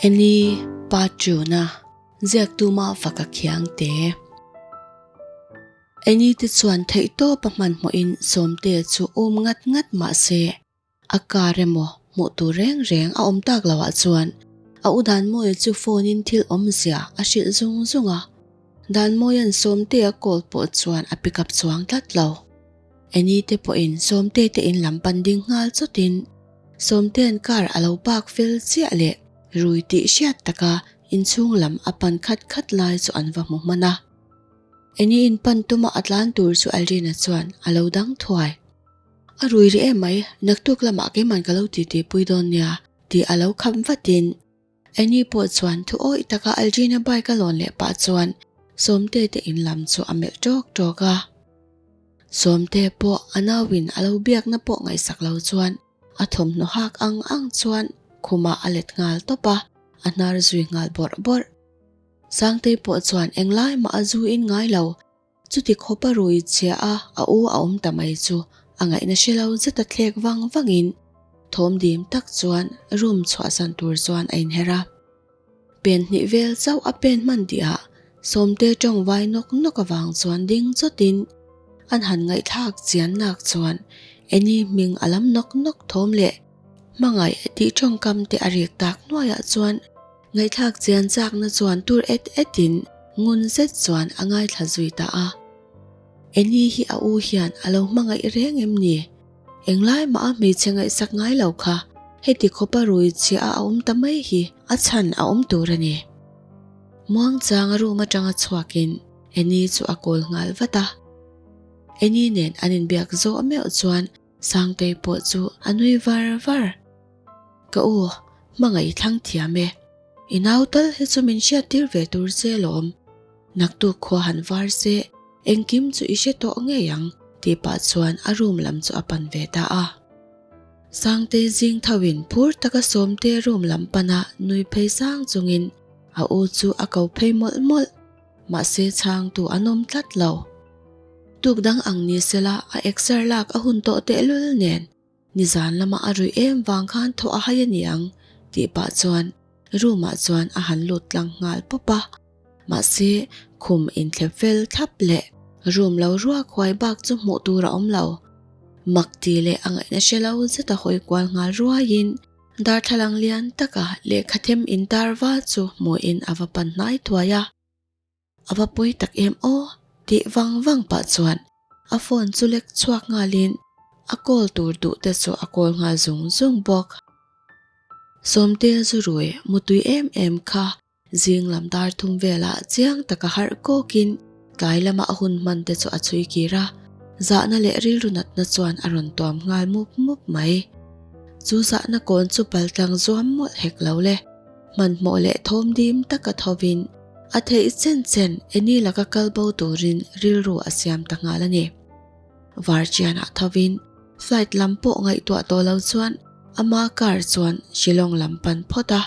Eni pa Tuna ziaktu mah fak a khiang te. Eni te chuan theihtawp a hmanhmawhin Sawmtea chu um ngat ngat mah se a car emaw hmuh tur reng reng a awm tak loh ah chuan a u Danmawia chu phone in thil awmzia a hrilh zung zung a. Danmawia'n Sawmtea call pawh chuan a pick up chuang tlat lo. Eni te pawhin Sawmte te in lam pan ding nghal chawtin Sawmtea'n car a lo park fel chiah leh rui tih hriat taka inchhung lam a pan khat khat lai chu an va hmu hman a. Eni in pan tuma a tlan tur chu Alrina chuan a lo dang thuai. A rui rih em mai, naktuk lamah keiman ka lo titi pui dawn nia tih a lo kham vatin Eni pawh chuan thu awih taka Algina bike a lawn leh pah chuan Sawmte te in lam chu a melh tawk tawk a. Sawmte pawh a nauin a lo biakna pawh ngaihsak lo chuan a thawmhnaw hak ang ang chuan khumah a let nghal tawp a, a hnar zui nghal bawrh bawrh. Sangtei pawh chuan englai mah a zu in ngai lo, Chuti khawpa rui chhia a a u a awm ta mai chu a ngaihna hre lo zet a thlek vang vangin thawm dim tak chuan room chhuahsan tur chuan a inher a. Pen hnih vel chauh a pen hman tihah Sawmte tawng vai nawk nawk avang chuan ding chawtin an han ngaihthlak chian nak chuan Annie hming a lam nawk nawk thawm leh hmangaih tih tawngkam te a rik tak hnuaiah chuan Ngaihthlak chian chakna chuan tur et etin ngun zet chuan a ngaithla zui ta a. Eni hi a u hian a lo hmangaih reng em ni? Englai mah a hmeichhe ngaihsak ngai lo kha heti khawpa rui chhia a awm ta mai hi a chhan a awm tur a ni. Muangchanga room atanga chhuakin Eni chu a kawl nghal vat a. Eni nen an inbiak zawh meuh chuan Sangtei pawh chu a nui var var. Ka u, hmangaih thlang thiam e. I nau tal hi chu min hriat tir ve tur che lawm. Naktuk khua han var se, engkim chu i hre tawh ngei ang tih pah chuan a room lam chu a pan ve ta a. Sangtei zing tho in phur taka Sawmte room lam pana nui phei sang chungin a u chu a ko phei mawlh mawlh. Mahse chhangtu an awm tlat lo. Tuk dang ang ni sela a exer lak a hun tawh tehlul nen Nizan lama a ruih em vang khan thaw a hai a ni ang tih pah chuan room ah chuan a han lut tlang nghal pawp a. Mahse khum inthlep fel thlap leh room lo ruak huai bak chu hmuh tur a awm lo. Mak ti leh a ngaihna hre lo zet a hawi kual nghal ruaiin darthlalang lian taka lehkha them intar va chu hmuhin a va pan hnai thuai a. A va pawi tak em aw tih vang vang pah chuan a phone chu lek chhuak nghalin a call tur duh te chu a call nghal zung zung bawk. Sawmte zu rui mutui em em kha zing lam dar thum velah chiang taka harh kawkin tlai lama a hun hman te chu a chhui kir a, zahna leh rilru natna chuan a rawn tuam nghal mup mup mai. Chu zahna kawn chu paltlang zuam mawlh hek lo le. Hmanhmawh leh thawm dim taka thovin a theih chen chen Eni laka kal bo turin rilru a siam ta nghal a ni. Varchianah thovin flight lam pawh ngaihtuah tawh lo chuan ama car chuan Shillong lam pan phawt a,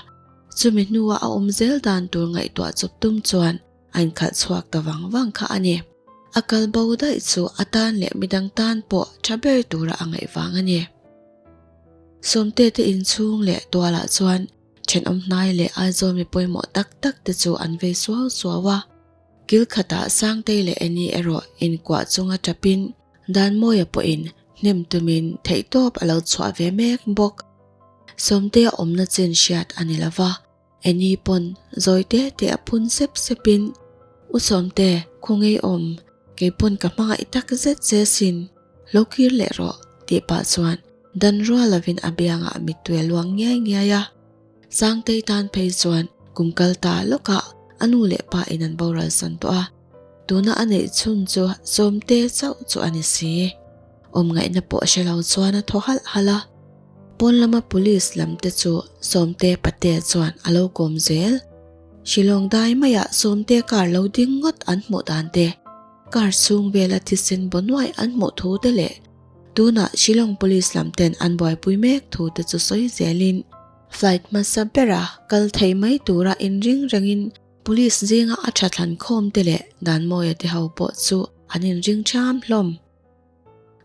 chumi hnua a awm zel dan tur ngaihtuah chawp tum chuan a inkhalh chhuak ta vang vang kha a ni. A kal bo daih chu a tan leh midang tan pawh tha ber tura a ngaih vang a ni. Sawmte te inchhung leh tualah chuan thenawm hnai leh Aizawl mi pawimawh tak tak te chu an vei suau suau a. Kil khatah Sangtei leh Annie erawh inkuah chunga tapin Danmawia pawhin hnem tumin theihtawp a lo chhuah ve mek bawk. Sawmtea awmna chin hriat a ni lova. Annie pawn zawi te te a phun sep sepin, U Sawmte, khawngaih awm, kei pawn ka hmangaih tak zet che sin, lo kir leh rawh, tih pah chuan dan rual lovin a biangah mittui a luang ngiai ngiai a. Sangtei tan phei chuan kum kal ta lawkah a nu leh pa in an boral san tawh a, tuna a neih chhun chu Sawmte chauh chu a ni si. Awmngaihna pawh hre lo chuan a thaw halh halh a. Pawn lama police lam te chu Sawmte Pate chuan a lo kawm zel. Shillong dai maiah Sawmte car lo ding ngawt an hmuh dan te, car chhung vela thisen baw nuaih an hmuh thu te leh tunah Shillong police lam ten an buaipui mek thu te chu sawi zelin flight hmasa bera kal thei mai tura inring rengin police zinga a tha thlan khawm te leh Danmawia te ho pawh chu an inring ṭham hlawm.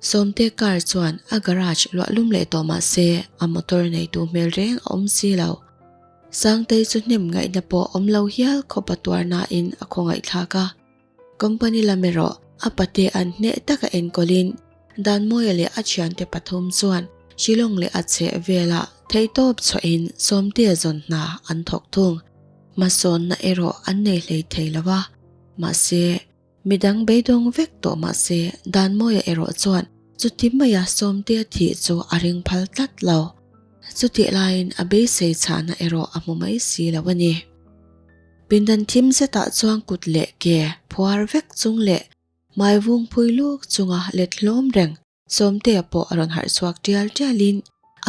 Sawmte car chuan a garage luah lum leh tawh mah se a motor neitu hmel reng a awm si lo. Sangtei chu hnem ngaihna pawh awm lo hial khawp a tuarnain a khawngaihthlak a. Company lam erawh a pate an hneh taka enkawlin Danmawia leh a thiante pathum chuan Shillong leh a chheh velah theihtawp chhuahin Sawmtea zawn hna an thawk thung. Hmasawnna erawh an nei hlei thei lo a, mahse midang beidawng vek tawh mahse Danmawia erawh chuan chuti maia Sawmtea thih chu a ring phal tlat lo. Chutih laiin a beisei chhahna erawh a hmu mai si lo a ni. Pindan thim zetah chuan kut leh ke phuar vek chung leh hmai vung phui luk chunga let hlawm reng Sawmtea pawh a rawn harh chhuak tial tialin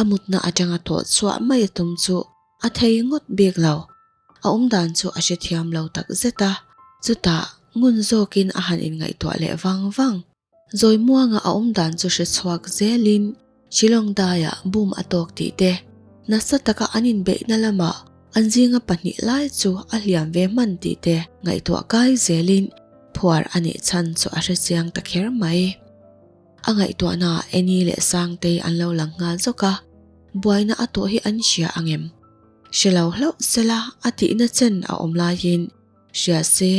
a mutna atanga thawh chhuah mai a tum chu a thei ngawt bik lo. A awmdan chu a hrethiam lo tak zet a, chutah ngun zawkin a han inngaihtuah leh vang vang. Zawimuanga a awmdan chu hre chhuak zelin Shillong daiah boom a tawk tih te, nasa taka an inbeihna lamah an zinga pahnih lai chu a hliam ve hman tih te ngaihtuah kai zelin phuar a nih chhan chu a hre chiang ta kher mai. A ngaihtuahnaah Annie leh Sangtei an lo lang nghal zawk a, buaina a tawh hi an hria ang em? Hre lo hlauh sela a tihna chen a awm laiin Hria se,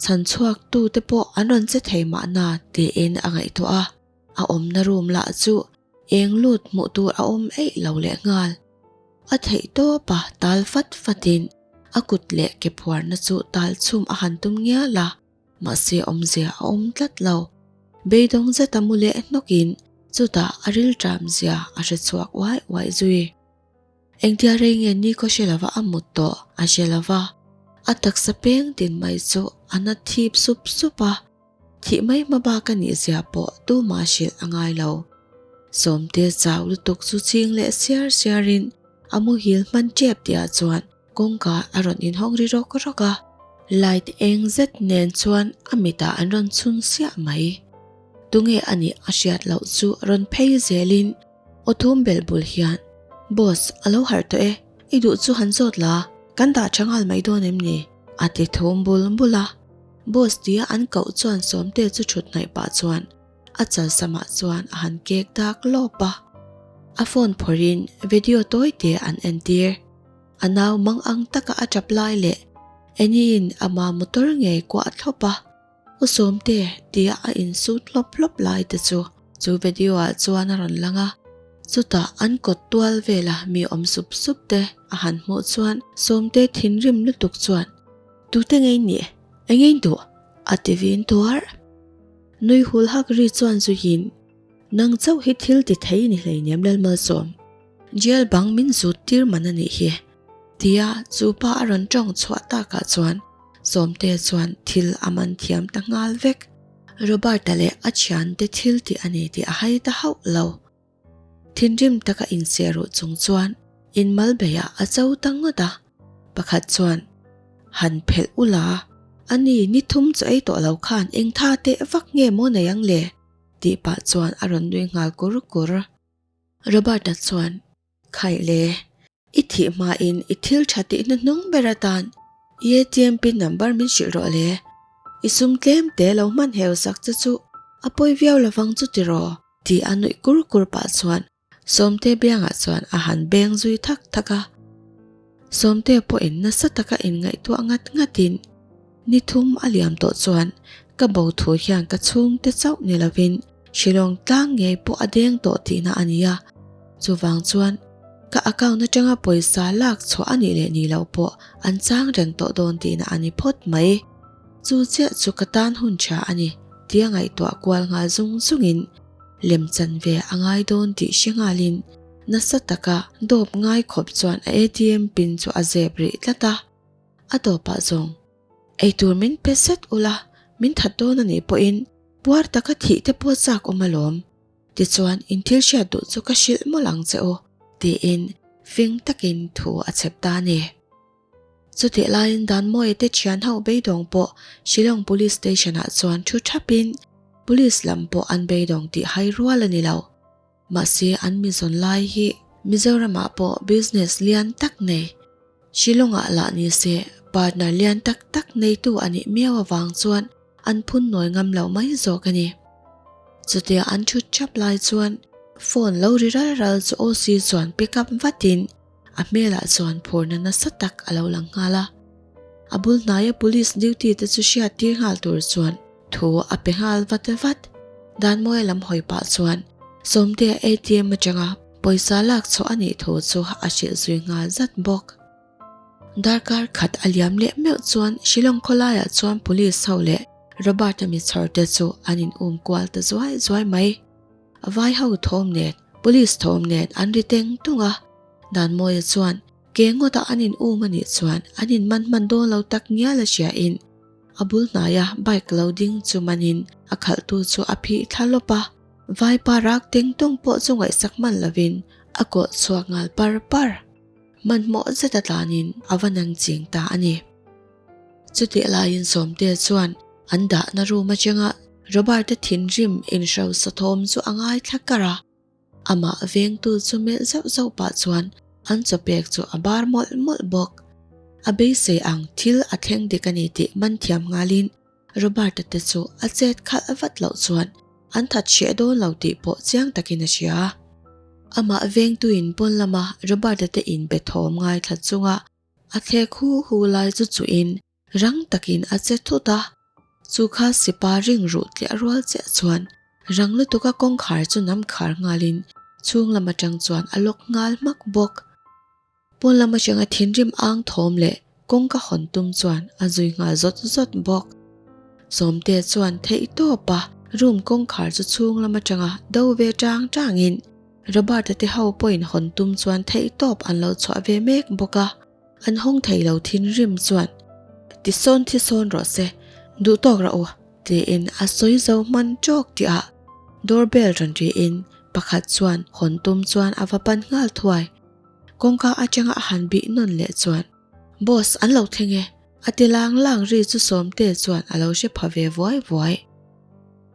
chhan chhuak tu te pawh an rawn che thei mahna tiin a ngaihtuah a, a awmna room lah chu eng lut hmuh tur a awm eih lo leh nghal. A theih tawp a tal fat fatin a kut leh ke phuarna chu tal chhum a han tum ngial a, mahse awmzia a awm tlat lo. Beidawng zeta mu leh hnawkin chutah a rilṭam zia a hre chhuak uai uai zui. Engtia rei nge ni khaw hre lova a mut tawh a hre lova, a taksa peng tin mai chu a na thip sup sup a, thih mai hma bak a nih zia pawh tumah hrilh a ngai lo. Sawmte chau lutuk chu ching leh siar siarin a muhil hman tep tihah chuan kawngka a rawn inhawng ri rawk rawk a, light eng zet nen chuan a mitah an rawn chhun siah mai. Tunge a nih a hriat loh chu rawn phei zelin Aw thum bel bul hian, Boss, a lo harh tawh e, i duh chu han zawt la, kan dah tha nghal mai dawn em ni? A ti thum bul bul a. Boss tia an koh chuan Sawmte chu thut hnaih pah chuan a chal samah chuan a han kek dak lawp a. A phone phawrhin video tawi te an entir. A nau mang ang taka a tap lai leh Annie-in ama motor ngei kuah thlawp a. U Sawmte tia a insut hlawp hlawp lai te chu chu video ah chuan a rawn lang a, chutah an kawt tual vela mi awm sup sup te a han hmuh chuan Sawmte thinrim lutuk chuan Tute ngei nih? Eng ngei duh? a ti vin tuar. Nui hul hak ri chuan zuiin Nang chauh hi thil ti thei ni hleinem Lalmalsawm, jail bang min zut tir man a nih hi. Tia chu pa a rawn tawng chhuah takah chuan Sawmte chuan thil a man thiam ta nghal vek. Robert-a leh a thiante thil tih a ni tih a hai ta hauh lo. Thinrim taka incheh ruh chung chuan inmal beiah a cho ta ngawt a. Pakhat chuan, Han phelh u la, ani ni thum chu ei tawh lo khan eng tha teh vak nge maw nei ang le? tih pah chuan a rawn nui nghal kur kur. Robert-a chuan, Khaih le, i thih hmain i thil tha tih hnuhnung ber atan i ATM pin number min hrilh rawh le. I sum tlem te lo hman heu sak che chu a pawi viau lovang chu tiraw? Tih a nuih kur kur pah chuan Sawmte biangah chuan a han beng zui thak thak a. Sawmte pawhin nasa taka inngaihtuah ngat ngatin ni thum a liam tawh chuan ka bo thu hian ka chhungte chauh ni lovin Shillong tlang ngei pawh a deng tawh tihna a ni a, chuvang chuan ka account atanga pawisa lak chhuah a nih leh nih loh pawh an chang reng tawh dawn tihna a ni phawt mai. Chu chiah chu ka tan hun tha a ni tia ngaihtuah kual nghal zung zungin lem chan ve a ngai dawn tih hre nghalin nasa taka dawp ngai khawp chuan a ATM pin chu a zep rih tlat a, a tawpah zawng eitur min pe set ula min that dawn a nih pawhin Puar taka thih te pawh chak awm alawm. Tichuan in thil hriat duh chu ka hrilh mawlh ang che u, tiin fing takin thu a chhep ta a ni. Chutih laiin Danmawia te thian ho beidawng pawh Shillong Police Station-ah chuan thu thapin Police lam pawh an beidawng tih hai rual a ni lo. Mahse an mi zawn lai hi Mizoramah pawh business lian tak nei, Shillong-ah lah ni se partner lian tak tak neitu a nih miau avang chuan an phun nawi ngam lo mai zawk a ni. Chutia an thut thap lai chuan phone lo ri ral ral chu OC chuan pick up vatin. A hmelah chuan phurna nasa tak a lo lang nghal a. A bul hnaia police duty te chu hriat tir nghal tur chuan thu a pe nghal vat vat. Danmawia lam hawi pah chuan Sawmtea ATM atanga pawisa lak chhuah a nih thu chu a hrilh zui nghal zat bawk. Darkar khat a liam leh meuh chuan Shillong khawlaiah chuan police ho leh Robert-a mi chhawr te chu an in um kual ta zuai zuai mai. Vai ho thawm nen, police thawm nen an ri teng tung a, Danmawia chuan ke ngawtah an in um a nih chuan an in man hman dawn lo tak ngial a hria in a bul hnaia bike lo ding chu man in a khalhtu chu a phih thla lawp a, Vaipa rak teng tung pawh chu ngaihsak hman lovin a kawh chhuak nghal par par. Hmanhmawh zet a tlanin a va nang ching ta a ni. Chutih laiin Sawmtea chuan an dahna room atanga Robert-a thinrim inhrosa thawm chu a ngaithla kar a. Amah vengtu chu melh zauh zauh pah chuan an chawpek chu a bar mawlh mawlh bawk. A beisei ang thil a thleng dik a ni tih man thiam nghalin Robert-a te chu a chet khalh vat loh chuan an that hreh dawn lo tih pawh chiang takin a hria. Amah vengtuin pawn lama Robert-a te inbe thawm ngaithla chunga a thlek hu hu lai chu chuhin rang takin a che thut a. Chu kha sipa ring ruh tliah rual chiah chuan rang lutuka kawngkhar chu nam khar nghalin chhung lam atang chuan a lawk nghal hmak bawk. Pawn lam atanga thinrim ang thawm leh kawngka hawn tum chuan a zui nghal zawt zawt bawk. Sawmte chuan theih tawp a room kawngkhar chu chhung lam atanga do ve tang tangin Robert-a te ho pawhin hawn tum chuan theih tawp an lo chhuah ve mek bawk a. An hawng thei lo thinrim chuan Tisawn thisawn rawh se, duh tawk rawh u tiin a sawi zo hman tawk tih ah door bell rawn riin pakhat chuan hawn tum chuan a va pan nghal thuai. Kawngka atanga a han bih nawn leh chuan, Boss, an lo thleng e, a ti lang lang ri chu Sawmte chuan a lo hre pha ve vuai vuai.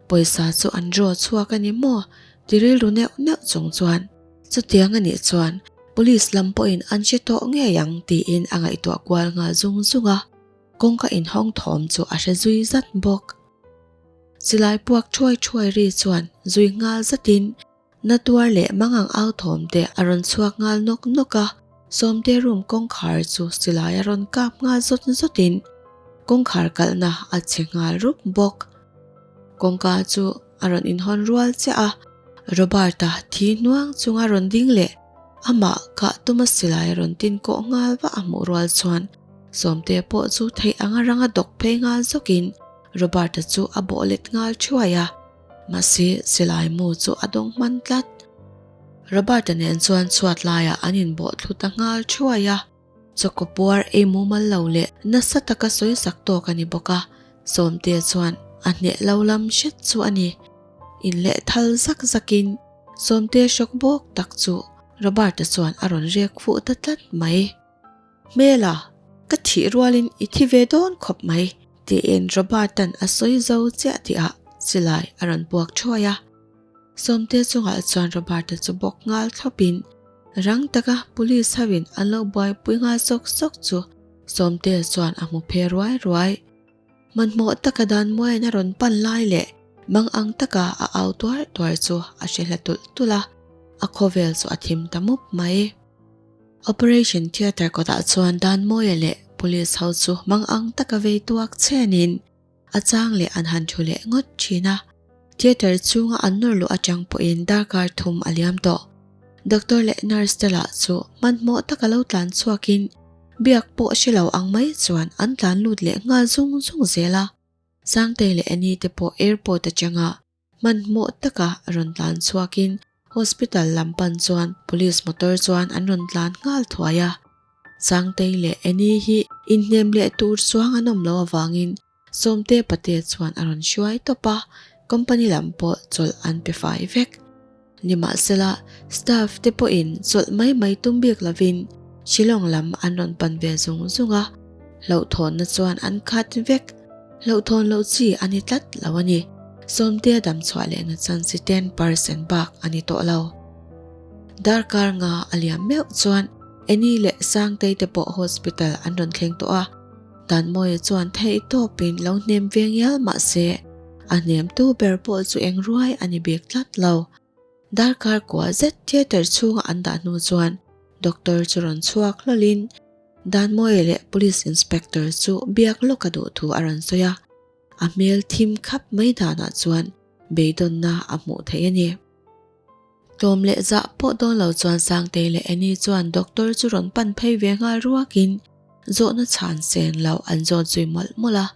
Pawisa chu an draw chhuak a ni maw? ti rilru neuh neuh chung chuan, Chutiang a nih chuan police lam pawhin an hre tawh ngei ang tiin a ngaihtuah kual nghal zung zung a, kawngka inhawng thawm chu a hre zui zat bawk. Silai puak thuai thuai ri chuan zui nghal zatin Na tuar leh mangang au thawm te a rawn chhuak nghal nawk nawk a, Sawmte room kawngkhar chu silai a rawn kap nghal zawt zawt in kawngkhar kalhna a che nghal rup bawk. Kawngka chu a rawn inhawn rual chiah a, Robert-a thi hnuang chunga rawn ding leh amah kah tuma silai a rawn tin kawh nghal vah a hmuh rual chuan Sawmte pawh chu theih anga ranga dawk phei nghal zawk in Robert-a chu a bawh let nghal thuai a. Mahse, silai mu chu a dawng hman tlat. Robert-a nen chuan chhuat laiah an inbawh thlu ta nghal thuai a. Chawkaw puar ei mumal lo leh nasa taka sawi sak tawk a ni bawk a, Sawmtea chuan a hneh lo lam hret chu a ni. Inleh thal zak zakin Sawmtea hrawk bawk tak chu Robert-a chuan a rawn rek fuh ta tlat mai. Hmela, ka thih rualin i thi ve dawn khawp mai, tiin Robert-a'n a sawi zo chiah tihah silai a rawn puak thuai a. Sawmte chungah chuan Robert-a chu bawk nghal thlawpin rang taka police hoin an lo buaipui nghal sawk sawk chu Sawmte chuan a hmu phe ruai ruai. Hmanhmawh taka dan muaiin a rawn pan lai leh mang ang taka a au tuar tuar chu a hre hla tulh tulh a, a khawvel chu a thim ta mup mai. Operation Theatre kawtah chuan Danmawia leh Police ho chu mang ang taka vei tuak chenin a chang leh an han thu leh ngawt thin a. Theatre chhunga an nawr luh atang pawhin darkar thum a liam tawh. Doctor leh nurse te lah chu hmanhmawh taka lo tlan chhuakin biak pawh hre lo ang mai chuan an tlan lut leh nghal zung zung zel a. Sangtei leh Annie te pawh airport atanga Hmanhmawh taka rawn tlan chhuakin hospital lam pan chuan police motor chuan an rawn tlan nghal thuai a. Sangtei leh Annie hi inhnem leh tur chuang an awm loh avangin Sawmte pate chuan a rawn hruai tawp a, company lam pawh chawlh an pe fai vek. Nimahsela, staff te pawhin chawlh mai mai tum bik lovin Shillong lam an rawn pan ve zung zung a, hlauhthawnna chuan an khat vek. Hlauhthawn loh chi a ni tlat lo a ni. Sawmtea dam chhuah lehna chance hi 10% bak a ni tawh lo. Darkar nga a liam meuh chuan Annie leh Sangtei te pawh hospital an rawn thleng tawh a, Danmawia chuan theihtawpin lo hnem ve ngial mah se, a hnemtu ber pawh chu eng ruai a ni bik tlat lo. Darkar kua zet theatre chhunga an dah hnu chuan. Doctor chu rawn chhuak hlawlin Danmawia leh Police Inspector chu biak lawk a duh thu a rawn sawi a, a hmel thim khap mai danah chuan beidawnna a hmuh theih a ni. Tlawm leh zah pawh dawn lo chuan Sangtei leh Annie chuan doctor chu rawn pan phei ve nghal ruakin zawhna chhan sen lo an zawt zui mawlh mawlh a.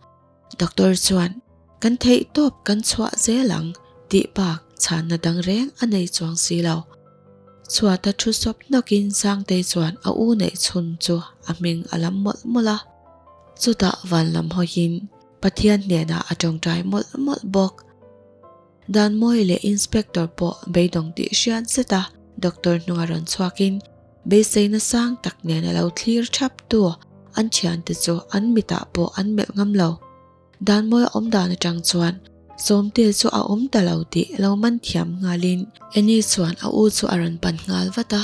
Doctor chuan, Kan theih tawp kan chhuah zel ang tih bak chhanna dang reng a nei chuang si lo. Chhuata thu sawp hnawkin Sangtei chuan a u neih chhun chu a hming a lam mawlh mawlh a. Chutah van lam hawiin Pathian hnenah a tawngtai mawlh mawlh bawk. Danmawi leh Inspector pawh beidawng tih hriat zet a doctor hnunga rawn chhuakin beiseina sang tak nen a lo thlir thap tu an thiante chu an mitah pawh an melh ngam lo. Danmawi a awm dan atang chuan Sawmte chu a awm ta lo tih lo man thiam nghalin Annie chuan a u chu a rawn pan nghal vat a.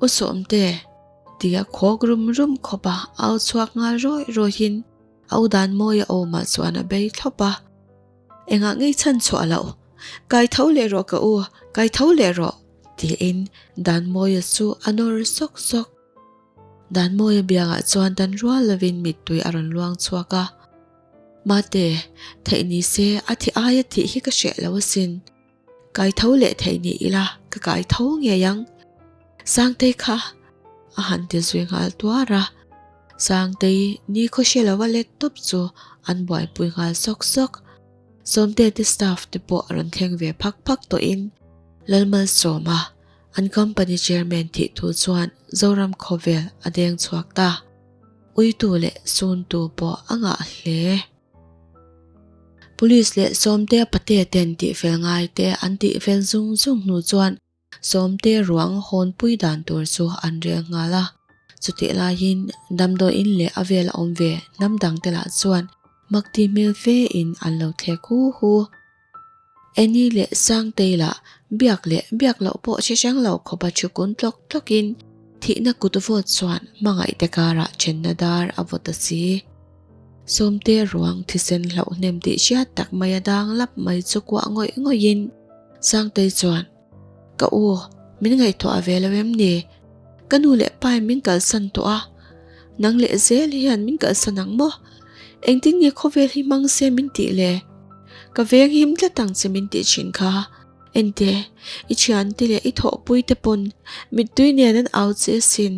U Sawmte! tia khawk rum rum khawp a au chhuak nghal rawih rawihin a u Danmawia awmah chuan a bei thlawp a. Engah ngei chhan chhuah loh? Kai tho leh rawh ka u, kai tho leh rawh! tiin Danmawia chu a nawr sawk sawk. Danmawia biangah chuan dan rual lovin mittui a rawn luang chhuak a. Mate, theih ni se a thi aia thih hi ka hreh lo asin. Kai tho leh theih ni ila ka kai tho ngei ang. Sangtei kha a han ti zui nghal tuar a. Sangtei ni khaw hre lova let tawp chu an buaipui nghal sawk sawk. Sawmte te staff te pawh rawn thleng ve phak phak tawhin Lalmalsawma an company chairman thih thu chuan Zoram khawvel a deng chhuak ta. Uitu leh suntu pawh a ngah hle. Police leh Sawmte pate ten tihfel ngai te an tihfel zung zung hnu chuan Sawmte ruang hawnpui dan tur chu an rel nghal a. Chutih laiin damdawiin leh a vel a awm ve hnam dangte lah chuan makti hmel fe in an lo thlek hu hu. Annie leh Sangtei lah biak leh biak loh pawh hre hrang lo khawpa thu kun tlawk tlawkin thihna kut vawt chuan hmangaihte karah thenna dar a vaw ta si. Sawmte ruang thisen hlauh hnem tih hriat tak mai a dang lap mai chu kuah ngawih ngawihin Sangtei chuan, Ka u, min ngaihtuah ve lo em ni? Ka nu leh pain min kalsan tawh a, nang leh zel hian min kalsan ang maw? Engtin nge khawvel hi hmang se min tih le? Ka veng him tlat ang che min tih thin kha. Ente, i thiante leh i thawhpui te pawn mittui nen an au che asin.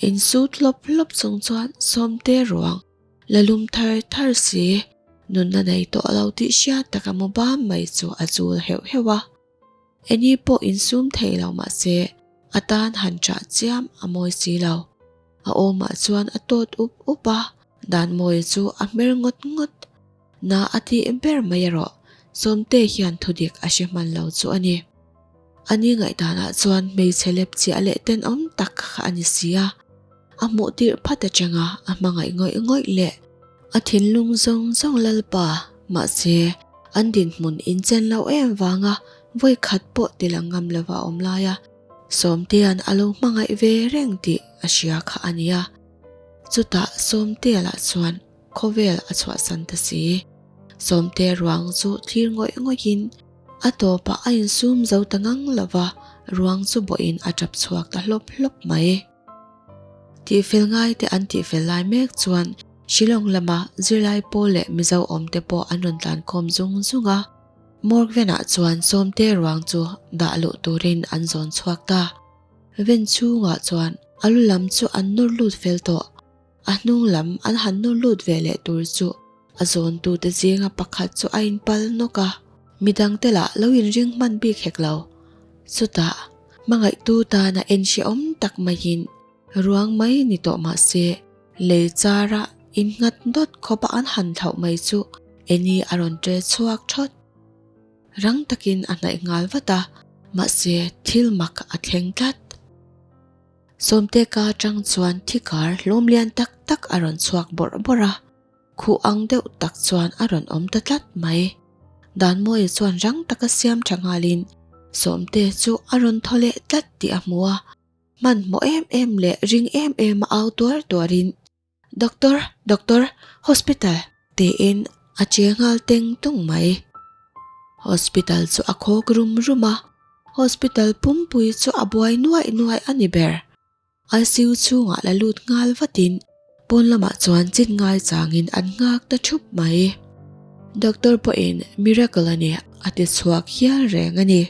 Insut hlawp hlawp chung chuan Sawmte ruang la lum thar thar si, nunna nei tawh lo tih hriat taka mu bam mai chu a chul heuh heuh a. Eni pawh insum thei lo mah se a tan han chah chiam a mawi si lo. A awmah chuan a tawt up up a, Danmawia chu a hmer ngawt ngawt. Na a tih ber mai erawh Sawmte hian thudik a hre hman lo chu a ni. A ni ngaihdanah chuan hmeichhe lep chiah leh tenawm tak kha a ni si a, a hmuh tirh phat atanga a hmangaih ngawih ngawih leh a thinlung zawng zawng Lalpa mahse an dinhmun inchen loh em vanga vawi khat pawh ti lang ngam lova awm laia Sawmtea'n a lo hmangaih ve reng tih a hria kha a nia. Chutah Sawmtea lah chuan khawvel a chhuahsan ta si. Sawmtea ruang chu thlir ngawih ngawihin a tawpah a insum zo ta ngang lova ruang chu bawhin a tap chhuak ta hlawp hlawp mai. Tihfel ngaite an tihfel lai mek chuan Shillong lama zirlai pawl leh Mizo awmte pawh an rawn tlankhawm zung zung a. Morgue venah chuan Sawmte ruang chu dah luh turin an zawn chhuak ta. Ven chhungah chuan a lu lam chu an nawr lut fel tawh. A hnung lam an han nawr lut ve leh tur chu a zawntute zinga pakhat chu a inpal nawk a, midangte lah lo inring hman bik hek lo. Chutah, hmangaihtu tana enhrehawm tak maiin ruang mai ni tawh mah se, lei chara innghat dawt khawpa an han thlauh mai chu Annie a rawn ṭe chhuak ṭhawt. Rang takin a hnaih nghal vat a, mahse thil mak a thleng tlat. Sawmteka atang chuan thikar hlawm lian tak tak a rawn chhuak bawrh bawrh a, khuh ang deuh tak chuan a rawn awm ta tlat mai. Danmawia chuan rang taka siam tha nghalin Sawmte chu a rawn thaw leh tlat tih a hmu a, hmanhmawh em em leh ring em em a au tuar tuarin, Doctor, doctor, hospital! Tiin a che nghal teng tung mai. Hospital chu a khawk rum rum a. Hospital pumpui chu a buai nuaih nuaih a ni ber. ICU chhungah la lut nghal vatin pawn lamah chuan chin ngai changin an nghak ta thup mai. Doctor pawhin miracle a ni a ti chhuak hial reng a ni.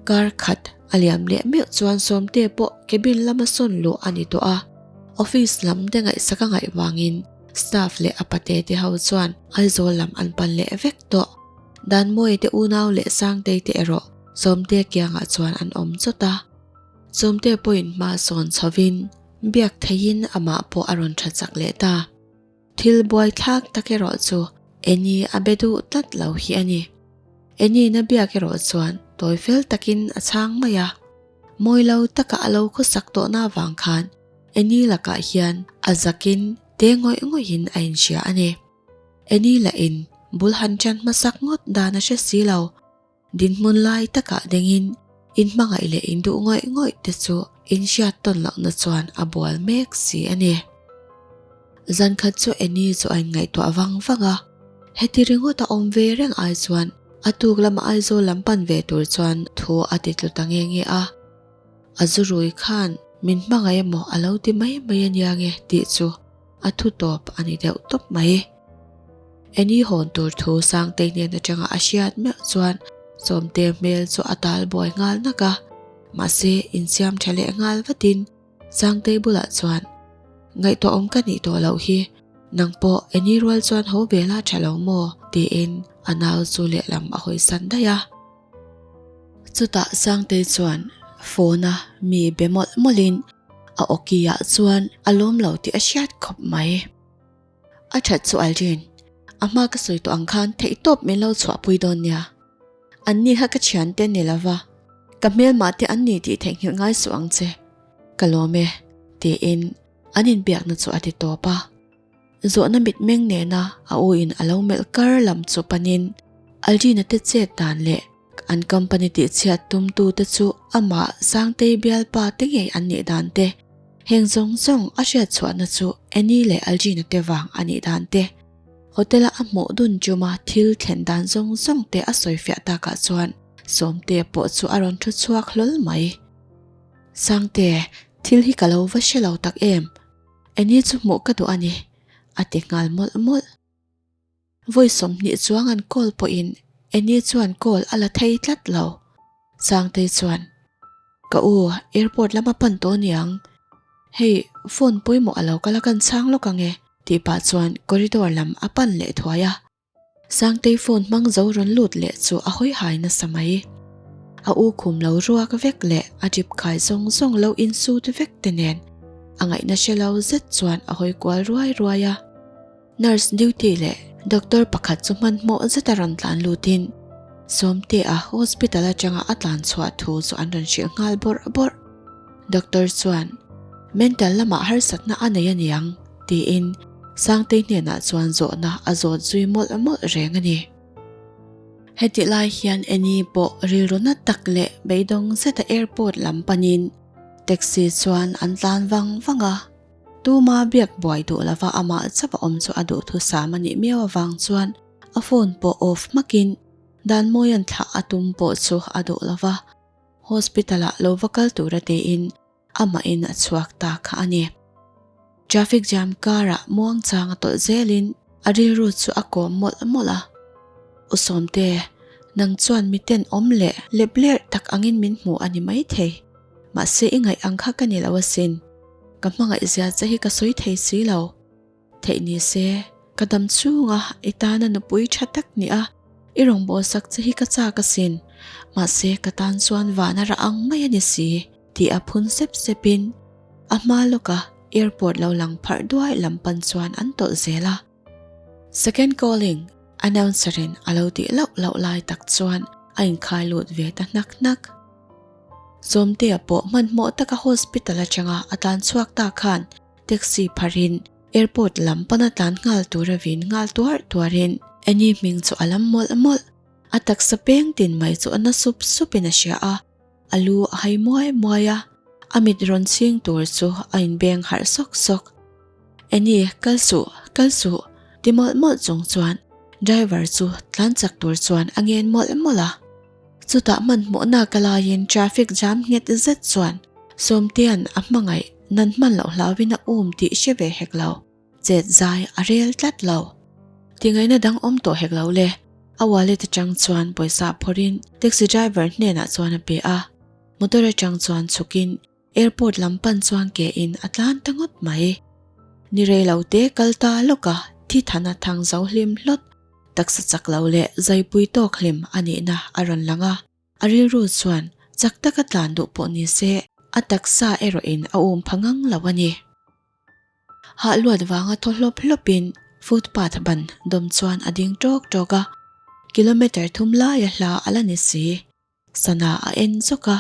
Kar khat a liam leh meuh chuan Sawmte pawh cabin lama sawn luh a ni tawh a, office lam te ngaihsak a ngaih vangin staff leh a pate te ho chuan Aizawl lam an pan leh vek tawh. Danmawii te unau leh Sangtei te erawh Sawmte kiangah chuan an awm chawt a. Sawmte pawhin hma sawn chhovin biak theihin amah pawh a rawn tha chak leh ta. Thil buaithlak tak erawh chu Eni a be duh tlat lo hi a ni. Eni'n a biak erawh chuan tawi fel takin a chhang mai a. Mawi lo taka a lo khawsak tawhna avang khan Eni lakah hian a zakin te ngawih ngawihin a inhria a ni. Eni lahin bul han ṭan hmasak ngawt dan a hre si lo. Dinhmun lai takah dingin inhmangaih leh induh ngawih ngawih te chu inhriat tawn lohna chuan a bual mek si a ni. Zan khat chu Annie chu a inngaihtuah vang vang a, heti ringawt a awm ve reng ai chuan a tuk lama Aizawl lam pan ve tur chuan thu a ti tlu ta nge nge a. A zu rui khan min hmangaih emaw a lo ti mai mai a nia nge tih chu a thu tawp a ni deuh tawp mai. Annie hawn tur thu Sangtei hnen atanga a hriat meuh chuan Sawmte hmel chu a tal buai nghal nak a, mahse insiam tha leh nghal vatin Sangtei bulah chuan Ngaihtuah awm ka nih tawh loh hi, nang pawh Annie rual chuan ho ve la tha lo maw? tiin a nau chu lehlam a hawi san daih a. Chutah Sangtei chuan phone a mi be mawlh mawlhin a awki ah chuan a lawm lo tih a hriat khawp mai. A that chu Aldrin, a hma ka sawi tawh ang khan theihtawp min lo chhuahpui dawn nia. An ni kha ka thiante ni lova, ka hmelmah te an ni tih theihnghilh ngai suh ang che. Ka lawm e, tiin an inbiakna chu a ti tawp a. Zawhna mitmeng nena a u in a lo melh kar lam chu panin Aldrin-a te chet dan leh An company tihchhiat tumtute chu amah Sangtei bialpa te ngei an nih dan te, heng zawng zawng a hriat chhuahna chu Annie leh Algina te vang a nih dan te, hotel-a a hmuh dun chuma thil thlen dan zawng zawng te a sawifiah takah chuan Sawmtea pawh chu a rawn thu chhuak hlawl mai. Sangte, thil hi ka lo va hre lo tak em? Annie chu hmuh ka duh a ni, a ti nghal mawlh mawlh. Vawi 20 chuang an call pawhin Annie chuan call a la thei tlat lo. Sangtei chuan, Ka u, airport lama pan tawh niang. Hei, phone pawimawh a lo kal a kan chhang lawk ang e, tih pah chuan corridor lam a pan leh thuai a. Sangtei phone hmang zo rawn lut leh chu a hawi hai nasa mai. A u khum lo ruak vek leh a drip khai zawng zawng lo insut vek te nen a ngaihna hre lo zet chuan a hawi kual ruai ruai a. Nurse duty leh doctor pakhat chu hmanhmawh zeta rawn tlan lutin Sawmtea hospital atanga a tlan chhuah thu chu an rawn hrilh nghal bawrh bawrh. Doctor chuan mental lamah harsatna a nei aniang tiin Sangtei hnenah chuan zawhna a zawt zui mawlh mawlh reng a ni. Hetih lai hian Annie pawh rilru na tak leh beidawng zeta airport lam panin taxi chuan an tlan vang vang a. Tuma biak buai duh lova amah chauh a awm chu a duhthusam a nih miau avang chuan a phone pawh off hmakin Danmawia'n thlah a tum pawh chu a duh lova, hospital ah lo va kal tura tiin amahin a chhuak ta kha a ni. Traffic jam karah muangchang a tawlh zelin a rilru chu a kawm mawlh mawlh a, U Sawmte, nang chuan miten awm leh lep lerh tak angin min hmu a ni maithei. Mahse i ngaih ang kha ka ni lo asin. Ka hmangaih zia che hi ka sawi thei si lo. Theih ni se, ka dam chhunga i tana nupui tha tak ni a, i rawngbawlsak che hi ka chak asin. Mahse ka tan chuan vana rah ang mai a ni si, tih a phun sep sepin a hma lawka airport lo lang pharh duai lam pan chuan an tawlh zel a. Second calling, announcer in a lo tih lauh lauh lai tak chuan a inkhai lut ve ta hnak hnak. Sawmtea pawh hmanhmawh taka hospital atanga a tlan chhuak ta khan taxi pharin airport lam pana tlan nghal tura vin nghal tuar tuarin Annie hming chu a lam mawlh mawlh. A taksa peng tin mai chu a na sup supin a hria a, a lu a hai muai muai a, a mit rawn chhing tur chu a inbeng harh sawk sawk. Annie, kal suh, kal suh, ti mawlh mawlh chung chuan driver chu tlan chak tur chuan a ngen mawlh mawlh a. Chutah hmanhmawhna ka laiin traffic jam nghet zet chuan Sawmtea'n a hmangaih nan hman loh hlauin a um tih hre ve hek lo. Chet zai a rel tlat lo. Tingaihna dang awm tawh hek lo le. A wallet atang chuan pawisa phawrhin taxi driver hnenah chuan a pe a. Motor atang chuan chhukin airport lam pan chuan ke in a tlan ta ngawt mai. Ni rei lo te kal ta lawk a, thi than a thang zo hlim hlawt. Taksa chak lo leh zaipui tawk hlim a nihna a rawn lang a. A rilru chuan chak taka tlan duh pawh ni se a taksa erawhin a um pha ngang lo a ni. Hah luat vanga thaw hlawp hlawpin footpath ban dawm chuan a ding tawk tawk a, kilometre thum laia hla a la ni si. Sana a en zawk a,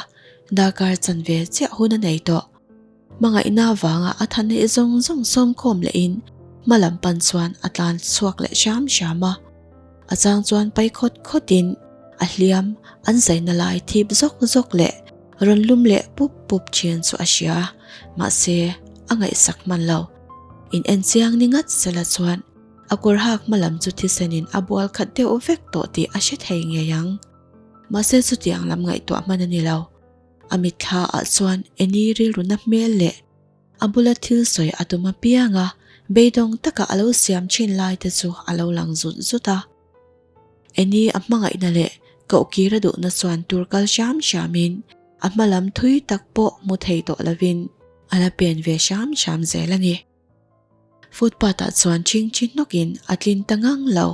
darkar chanve chiah hun a nei tawh. Hmangaihna vanga a tha neih zawng zawng sawmkhawm lehin hma lam pan chuan a tlan chhuak leh hram hram a. A chang chuan pai khawt khawtin a hliam an zaina lai thip zawk zawk leh rawn lum leh pup pup thin chu a hria, mahse a ngaihsak hman lo. In en chiang ni ngat sela chuan a kawr hak hma lam chu thisenin a bual khat deuh vek tawh tih a hre thei ngei ang. Mahse chutiang lam ngaihtuah hman a ni lo. A mitthla ah chuan Eni rilruna hmel leh a bula thil sawi a tum apiang a, beidawng taka a lo siam thin lai te chu a lo lang zut zut a. Eni a hmangaihna leh kohkir a duhna chuan tur kal hram hramin a hma lam thui tak pawh hmu thei tawh lovin a la pen ve hram hram zel a ni. Footpath ah chuan chingchi hnawkin a tlin ta ngang lo.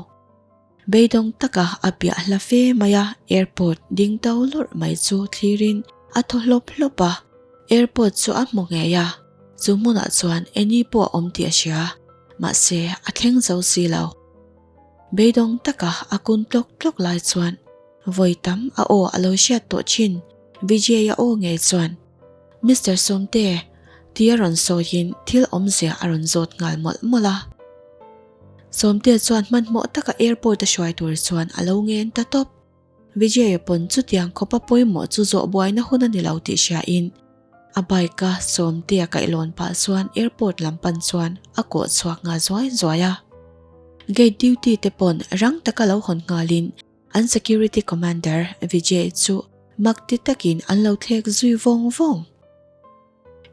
Beidawng taka a piah hla fe mai a, airport ding to lawrh mai chu thlirin a thaw hlawp hlawp a. Airport chu a hmu ngei a, chu hmunah chuan Annie pawh a awm tih a hria, mahse a thleng zo si lo. Beidawng taka a kun tlawk tlawk lai chuan vawi tam a aw a lo hriat tawh thin Vijay-a aw ngei chuan, Mister Sawmte, tia rawn sawiin thil awmzia a rawn zawt nghal mawlh mawlh a. Sawmte chuan hmanhmawh taka airport a hruai tur chuan a lo ngen ta tawp. Vijay-a pawn chutiang khawpa pawimawh chu zawh buaina hun a ni lo tih hriain a bike a Sawmtea kaihlawn pah chuan airport lam pan chuan a kawh chhuak nghal zuai zuai a. Gate duty te pawn rang taka lo hawn nghalin an security commander Vijay chu mak ti takin an lo thlek zui vawng vawng.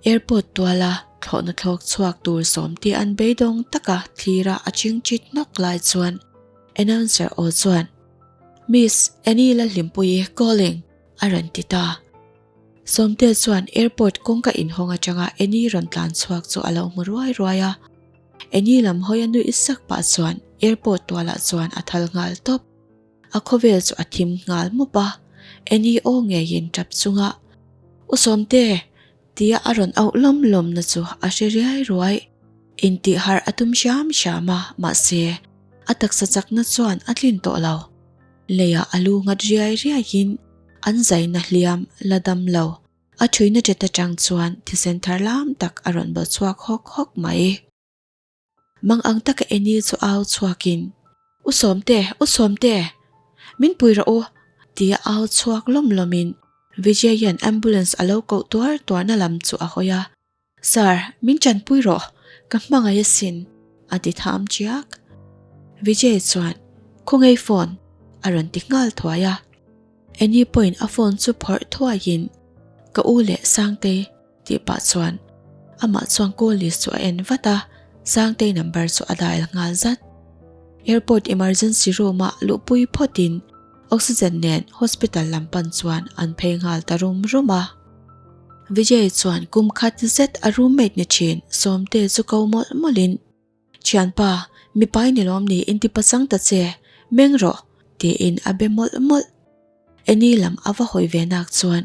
Airport tuala thlawhna thlawk chhuak tur sawmte an beidawng taka thlira a chingchit hnawk lai chuan announcer aw chuan, Miss Annie Lalhlimpuii calling a rawn ti ta. Sawmte chuan airport kawngka inhawng atanga Annie rawn tlan chhuak chu a lo hmu ruai ruai a. Annie lam hawi a nuih sak pah chuan airport tualah chuan a thal nghal tawp. A khawvel chu a thim nghal mup a, Annie aw ngeiin tap chunga, U Sawmte! tia a rawn auh lawm lawmna chu a hre riai ruai. Intihharh a tum hram hram a, mahse, a taksa chakna chuan a tlin tawh lo. Leiah a lu nghat riai riaiin an zaina hliam la dam lo. A thuina ṭet aṭang chuan thisen thar lam tak a rawn baw chhuak hawk hawk mai. Mang ang taka Annie chu au chhuakin, U Sawmte, U Sawmte! Min pui rawh u! tia au chhuak lawm lawmin Vijay-a'n ambulance a lo koh tuar tuarna lam chu a hawi a. Sir, min chanpui rawh, ka hmangaih asin, a ti tham chiak. Vijay chuan, Khawngei phone, a rawn ti nghal thuai a. Annie pawhin a phone chu phawrh thuaiin, Ka u leh Sangtei, Tih pah chuan amah chuan call list chu a en vat a, Sangtei number chu a dial nghal zat. Airport emergency room ah luhpui phawtin oxygen nen hospital lam pan chuan an phei nghal ta rum rum a. Vijay chuan kum khat zet a roommate ni thin Sawmte chu ko mawlh mawlhin, Thianpa, mipai ni lawm ni inti pasang ta che, meng rawh, tiin a be mawlh mawlh. Eni lam a va hawi ve nak chuan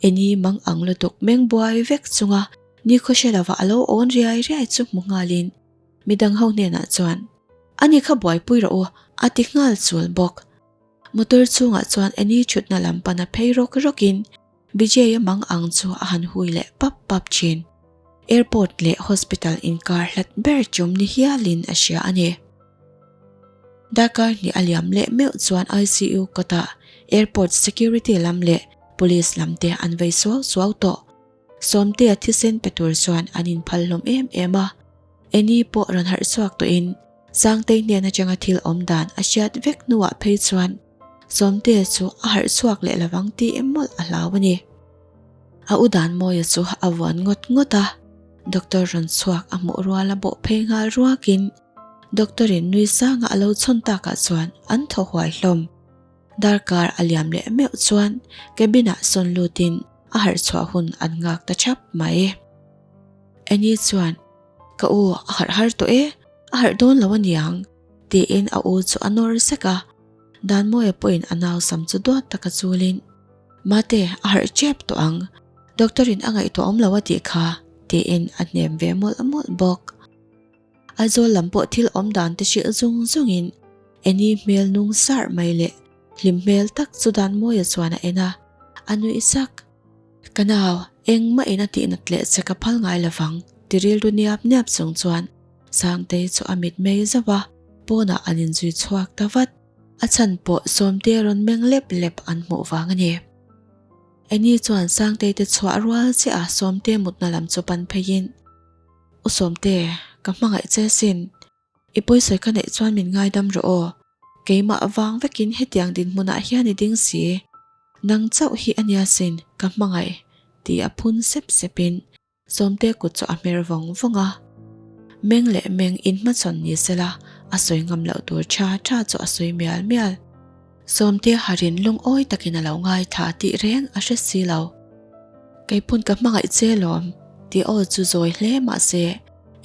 Eni mang ang lutuk meng buai vek chunga nikhaw hre lova a lo awn riai riai chu hmu nghalin midang ho hnenah chuan Ani kha buaipui rawh u a ti nghal chul bawk. Motor chhungah chuan Eni thutna lam pana phei rawk rawkin Vijay-a mang ang chu a han hui leh pap pap thin. Airport leh hospital inkar hlat ber chum ni hialin a hria a ni. Darkar hnih a liam leh meuh chuan ICU kawtah airport security lam leh police lam te an vei suau suau tawh. Sawmtea thisen pe tur chuan an inphal hlawm em em a. Annie pawh rawn harh chhuak tawhin Sangtei hnen atanga thil awm dan a hriat vek hnuah phei chuan. Sawmtea chu a harh chhuak leh lovang tih mawlh a hlau a ni. A u Danmawia chu a vuan ngawt ngawt a, doctor rawn chhuak a hmuh rual a bawh phei nghal ruakin doctor in nui sanga a lo chhawn takah chuan an thaw huai hlawm. Darkar a liam leh meuh chuan cabin ah sawn lutin a harh chhuah hun an nghak ta thap mai. Annie chuan, Ka u a harh har tawh e, a harh dawn lo aniang, tiin a u chu a nawr sek a. Danmawia pawhin a nau sam chu duat taka chulin, Mate, a harh tep tawh ang, doctor in a ngaihtuah awm lo a tih kha, tiin a hnem ve mawlh mawlh bawk. Aizawl lam pawh thil awm dan te hrilh zung zungin Annie hmel nung sarh mai leh hlim hmel tak chu Danmawia chuan a en a, a nuih sak. Ka nau, engmah in a tihnat leh che ka phal ngai lovang, ti rilru niap niap chung chuan Sangtei chu a mit mei zauh a, pawnah an inzui chhuak ta vat. A chhan pawh Sawmte rawn meng lep lep an hmuh vang a ni. Annie chuan Sangtei te chhuah rual chiah a Sawmte mutna lam chu pan pheiin, U Sawmte, ka hmangaih che sin. I pawisawi ka neih chuan min ngaidam rawh aw. Keimah vang vekin hetiang dinhmunah hian i ding si. Nang chauh hi a nia sin, ka hmangaih, ti a phun sep sepin Sawmte kut chu a hmer vawng vawng a. Meng leh meng inhmachhawn ni sela a sawi ngam loh tur tha tha chu a sawi mial mial. Sawmte harin lungawi takin a lo ngaithla tih reng a hre si lo. Keipawn ka hmangaih che lawm, tih aw chu zawi hle mah se,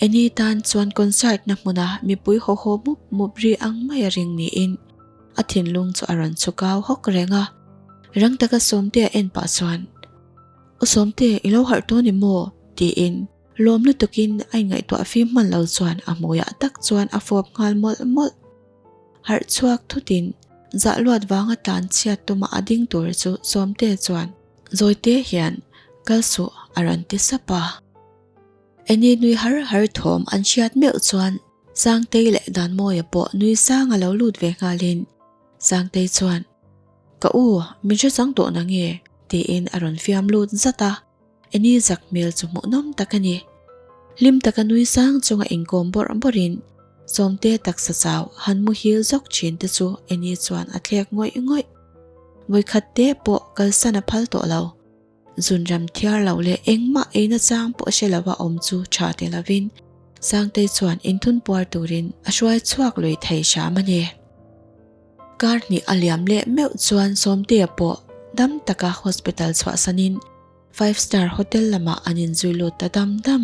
Annie tan chuan concert na hmuna mipui haw haw mup mup ri ang mai a ring niin a thinlung chu a rawn chhu kau hawk reng a. Rang taka Sawmtea en pah chuan, U Sawmte, i lo harh tawh ni maw? tiin lawm lutukin a inngaihtuah fim hman lo chuan a hmuiah tak chuan a fawp nghal mawlh mawlh. Harh chhuak thutin zah luat vanga tlan chhiat tuma a ding tur chu Sawmte chuan Zawite hian kal suh a rawn ti sap a. Eni nui har har thawm an hriat meuh chuan Sangtei leh Danmawia pawh nui sang a lo lut ve nghalin Sangtei chuan Ka u, min hre chang tawh nange? tiin a rawn fiam lut zat a. Eni zak hmel chu hmuhnawm tak a ni. Hlim taka nui sang chunga inkawm bawrh bawrhin Sawmte taksa chau han muhil zawk thin te chu Eni chuan a thlek ngawih ngawih. Vawikhat te pawh kalsan a phal tawh lo. Zunram thiar lo leh engmah eina chang pawh hre lova awm chu tha ti lovin Sangtei chuan inthun puar turin a hruai chhuak lui thei hram a ni. Kar hnih a liam leh meuh chuan Sawmtea pawh dam taka hospital chhuahsanin Five Star Hotel lamah an inzui lut ta dam dam.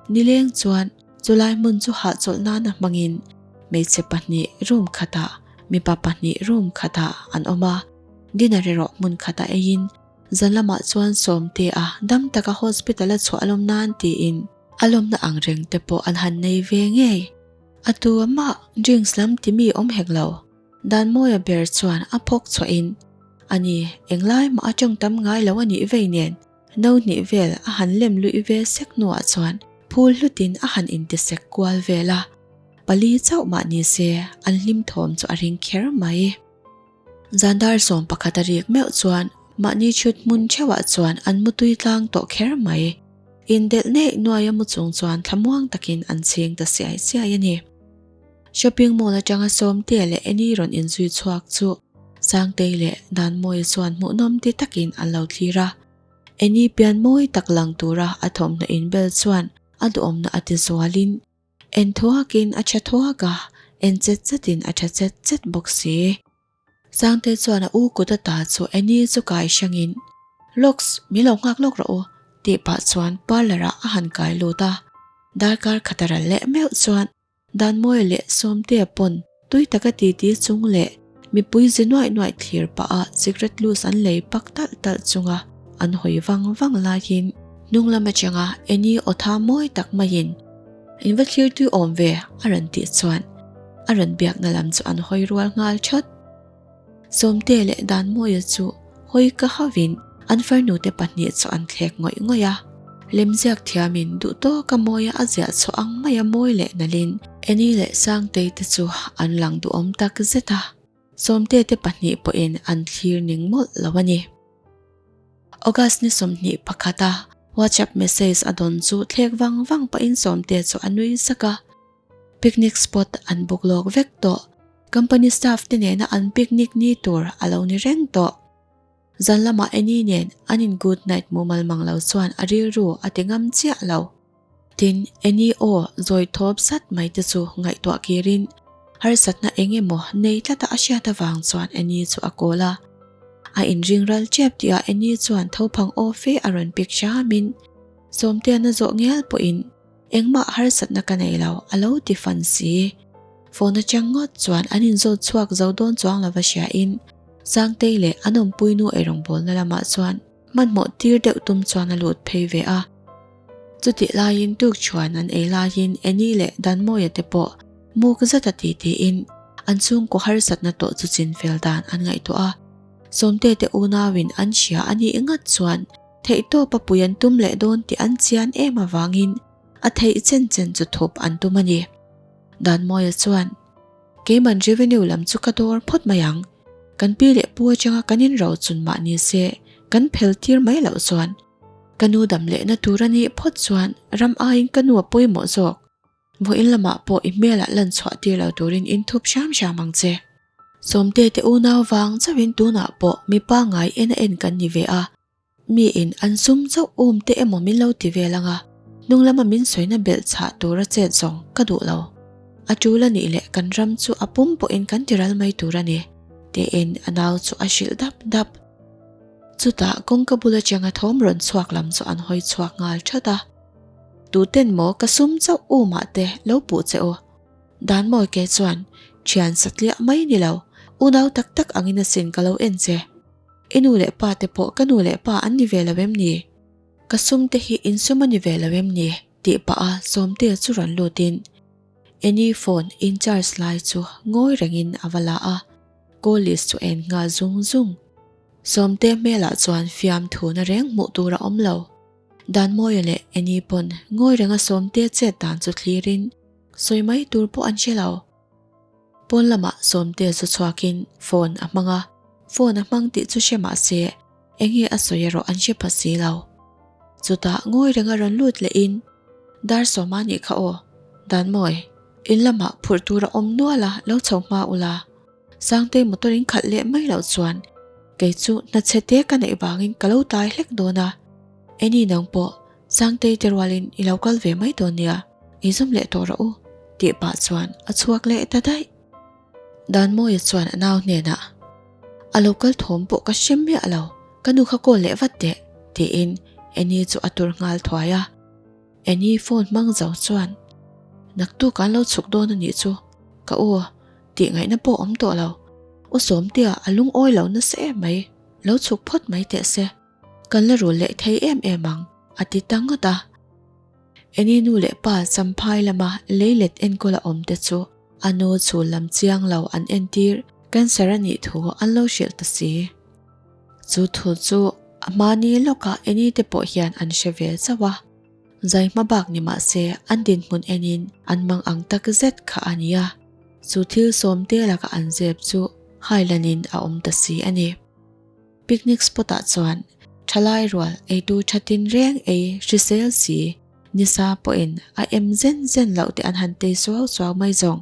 Nileng chuan chulai hmun chu hahchawlh nana hmangin hmeichhe pahnih room khatah, mipa pahnih room khatah an awm a. Dinner erawh hmun khatah eiin zan lamah chuan Sawmtea dam taka hospital a chhuah lawm nan tiin a lawmna ang reng te pawh an han nei ve ngei. A tu amah drinks lam ti mi awm hek lo. Danmawia ber chuan a phawk chhuahin, A ni, englai mah a tawng tam ngai lo a nih vei nen, no hnih vel a han lem luih ve sek hnuah chuan phul hlutin a han intisek kual vel a. Pali chauh mah ni se, an hlim thawm chu a ring kher mai. Zandar sawm pakhat a rik meuh chuan mahni chhut hmun theuhah chuan an mutui tlang tawh kher mai. Indelh neih nuaia mu chung chuan thlamuang takin an chhing ta siai siai a ni. Shopping mall atanga Sawmtea leh Annie rawn inzui chhuak chu Sangtei leh Danmawia chuan hmuhnawm ti takin an lo thlir a. Annie pian mawi tak lang tura a thawmhnaw inbel chuan a duhawmna a ti zualin en thuakin a tha thuak a, en chet chetin a tha chet chet bawk si. Sangtei chuan a u kut ata chu Annie chu kai hrangin, Lawks, min lo nghak lawk rawh u, tih pah chuan parlour ah a han kai lut a. Darkar khat a ral leh meuh chuan Danmawia leh Sawmtea pawn tui taka titi chung leh mipui zi nuaih nuaih thlir pah a cigarette loose an lei pak talh talh chunga an hawi vang vang laiin hnung lam atanga Annie aw tha mawi tak maiin In va thlir tui awm ve a rawn tih chuan a rawn biakna lam chu an hawi rual nghal that. Sawmtea leh Danmawia chu hawi ka hauhin an farnute pahnih chu an thlek ngawih ngawih a. Lemziak thiamin duh tawka mawia a ziah chhuah ang maia mawi leh nalhin Annie leh Sangtei te chu an lang duhawm tak zet a. Sawmtea te pahnih pawhin an thlir ning mawlh lo a ni. August ni 21 a WhatsApp message a dawn chu thlek vang vang pahin Sawmtea chu a nui sak a. Picnic spot an book lawk vek tawh. Company staff te nena an picnic ni tur a lo ni reng tawh. Zan lamah Annie nen an in good night mumal mang lo chuan a rilru a ti ngam chiah lo. Tin, Annie aw zawi thawp zat mai te chu ngaihtuah kirin harsatna eng emaw nei tlata a hriat avang chuan Annie chu a call a. A inring ral tep tihah Annie chuan thophang aw fe a rawn pik hramin Sawmtea'n a zawh ngial pawhin Engmah harsatna ka nei lo, a lo ti fan si. Phone atang ngawt chuan an inzawt chhuak zo dawn chuang lova hriain Sangtei leh an awmpuinu eirawngbawlna lamah chuan hmanhmawh tir deuh tum chuan a lut phei ve a. Chutih laiin tukchuan an ei laiin Annie leh Danmawia te pawh muk zata ti tiin an chhungkaw harsatna tawh chu chinfel dan an ngaihtuah a. Sawmte te unauin an hria a nih ngat chuan Theihtawp a pui an tum leh dawn tih an chian em avangin a theih chen chen chu thup an tum a ni. Danmawia chuan, Keiman revenue lam chu ka dawr phawt mai ang. Kan pi leh pu atanga kan inro chun mah ni se kan phel tir mai loh chuan ka nu dam lehna tur a nih phawt chuan ram aiin ka nu a pawimawh zawk. Vawiin lamah pawh i hmelah lan chhuah tir lo turin in thup hram hram ang che. Sawmte te unau vang chauhin tunah pawh mi pangngai en a en kan ni ve a, miin an sum chauh um te emaw min lo ti vel anga hnung lama min sawina belh chhah tura chet zawng ka duh lo. A tul a nih leh kan ram chu a pum pawhin kan ti ral mai tur a ni, tiin a nau chu a hrilh dap dap. Chutah kawngka bul atanga thawm rawn chhuak lam chu an hawi chhuak nghal that a. Tuten maw ka sum chauh u mah te lo puh che u. Danmawi ke chuan thian satliah mai ni lo, unau tak tak angin asin ka lo en che. I nu leh pa te pawh ka nu leh pa an ni ve lo em ni? Ka sum te hi in sum a ni ve lo em ni? tih pah a Sawmtea chu rawn lutin Annie phone in charge lai chu ngawi rengin a va la a, call list chu a en nghal zung zung. Sawmtea hmelah chuan fiamthuna reng hmuh tur a awm lo. Danmawia leh Annie pawn ngawi renga Sawmtea chet dan chu thlirin sawi mai tur pawh an hre lo. Pawn lamah Sawmtea chu chhuakin phone a hmang a, phone a hmang tih chu hre mah se enge a sawi erawh an hre pha si lo. Chutah ngawi renga rawn lut lehin Dar Sawma nih kha aw, Danmawi, in lamah phurh tur a awm nual a, lo chho hma ula. Sangtei motor in khalh leh mai loh chuan kei chu hna chhe te ka neih vangin ka lo tai hlek dawn a, Annie nang pawh Sangtei te rualin i lo kal ve mai dawn nia, i zum leh tawh rawh u tih pah chuan a chhuak leh ta daih. Danmawia chuan a nau hnenah, A lo kal thawm pawh ka hre miah lo, ka nu kha call leh vat teh tiin Annie chu a tur nghal thuai a. Annie phone hmang zo chuan, Naktuk an lo chhuk dawn a nih chu, ka u. Tih ngaihna pawh awm tawh lo. U Sawmtea a lungawi lo nasa em mai, lo chhuk phawt mai teh se. Kan la rul leh thei em em ang, a ti ta ngawt a. Eni nu leh pa Champhai lama leilet enkawl a awm te chu a nu chhul lam chiang lo an entir cancer a nih thu an lo hrilh ta si. Chu thu chu a hmani lawkah Eni te pawh hian an hre ve chauh a. Zai hma bak ni mah se an dinhmun enin an mang ang tak zet kha a nia. Chu thil sawmte laka an zep chu hailanin a awm ta si a ni. Picnic spot ah chuan thalai rual eitu tha tin reng ei hrisel si nisa pawhin a em zen zen loh te an han tei suau suau mai zawng.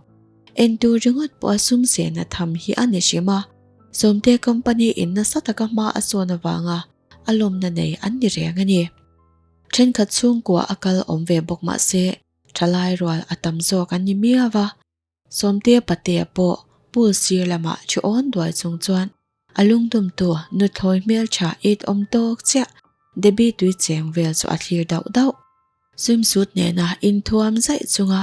Entu ringawt pawh a sum sehna tham hi a ni hrim a, Sawmte company in nasa taka hma a sawn avanga a lawmna nei an ni reng a ni. Thenkhat chhungkua a kal awm ve bawk mah se thalai rual a tam zawk an ni miau a. Sawmtea patea pawh pool sir lamah thu awn duai chung chuan a lungdumtu nuthlawi hmeltha it awm tawk chiah Debbie tui cheng vel chu a thlir dauh dauh. Swimsuit nena inthuam zaih chunga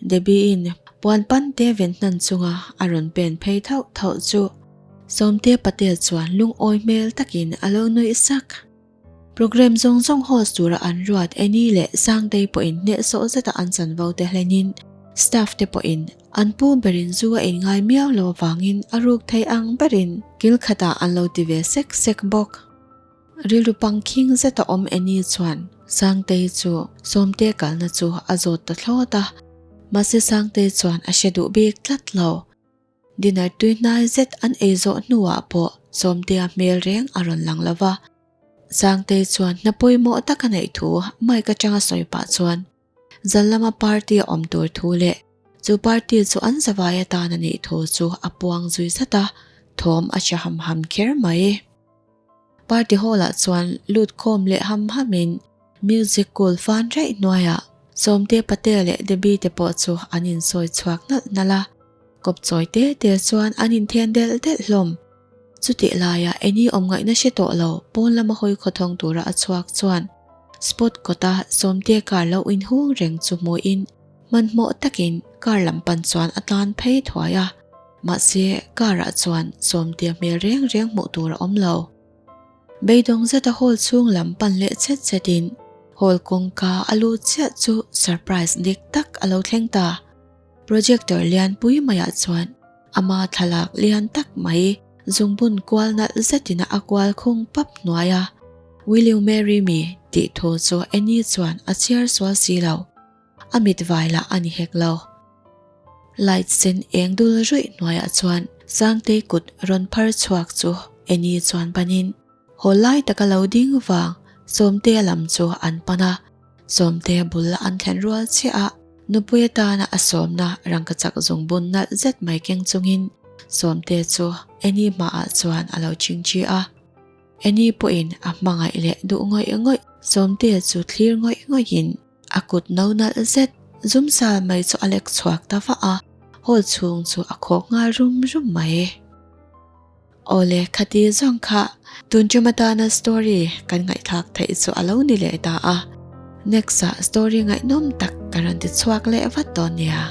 Debbie-in puan pante ven hnan chunga a rawn pen phei thauh thauh chu Sawmtea patea chuan lungawi hmel takin a lo nuih sak. Programme zawng zawng host tura an ruat Annie leh Sangtei pawhin hnehsawh zeta an chanvo te hlenin staff te pawhin an pu berin zu a inngai miau lo avangin a ruk thei ang berin kil khatah an lo ti ve sek sek bawk. Rilru pangkhing zeta awm Annie chuan Sangtei chu Sawmte kalna chu a zawt ta thlawt a, mahse Sangtei chuan a hre duh bik tlat lo. Dinner tui hnai zet an ei zawh hnuah pawh Sawmtea hmel reng a rawn lang lo va. Sangtei chuan hna pawimawh tak a neih thu Mike atanga sawi pah chuan zan lama party a awm tur thu leh Chu party chu an zavai atan a nih thu chu a puang zui zat a, thawm a hre ham ham kher mai. Party hall ah chuan lut khawm leh ham ham in music cool fan raih hnuaiah Sawmte Patel leh Debbie te pawh chu an insawi chhuak nalh nalh a, kawp chawi te te chuan an inthen delh delh hlawm. Chutih laiah Annie awm ngaihna hre tawh lo pawn lama hawi khawthawng tura a chhuak chuan spot kawta Sawmte car lo inhung reng chu hmuhin hmanhmawh takin car lam pan chuan a tlan phei thuai a. Mahse car ah chuan Sawmte hmel reng reng hmuh tur a awm lo. Beidawng zeta hall chhung lam pan leh chet chetin hall kawngka a lut chiah chu surprise dik tak a lo thleng ta. Projector lianpui maiah chuan ama thlalak lian tak mai zungbun kual nalh zetin a kual khung pap hnuai a, Will you marry me? tih thu chu Annie chuan a chhiar sual si lo. A mit vai lah a ni hek lo. Light sen eng dul ruih hnuaiah chuan Sangtei kut rawn phar chhuak chu Annie chuan panin haw lai taka lo ding vang Sawmtea lam chu an pan a. Sawmtea bul an thlen rual chiah a, nupui atana a sawmna rangkachak zungbun nalh zet mai keng chungin Sawmtea chu Annie hmaah chuan a lo chingchi a. Annie pawhin a hmangaih leh duh ngawih ngawih Sawmtea chu thlir ngawih ngawihin A kut no nalh zet zum sal mai chu a lek chhuak ta vah a, hall chhung chu a khawk nghal rum rum mai. Awle, khati zawng kha tun tum atana story kan ngaihthlak theih chu a lo ni leh ta a, next ah story ngaihnawm tak ka rawn ti chhuak leh vat dawn nia.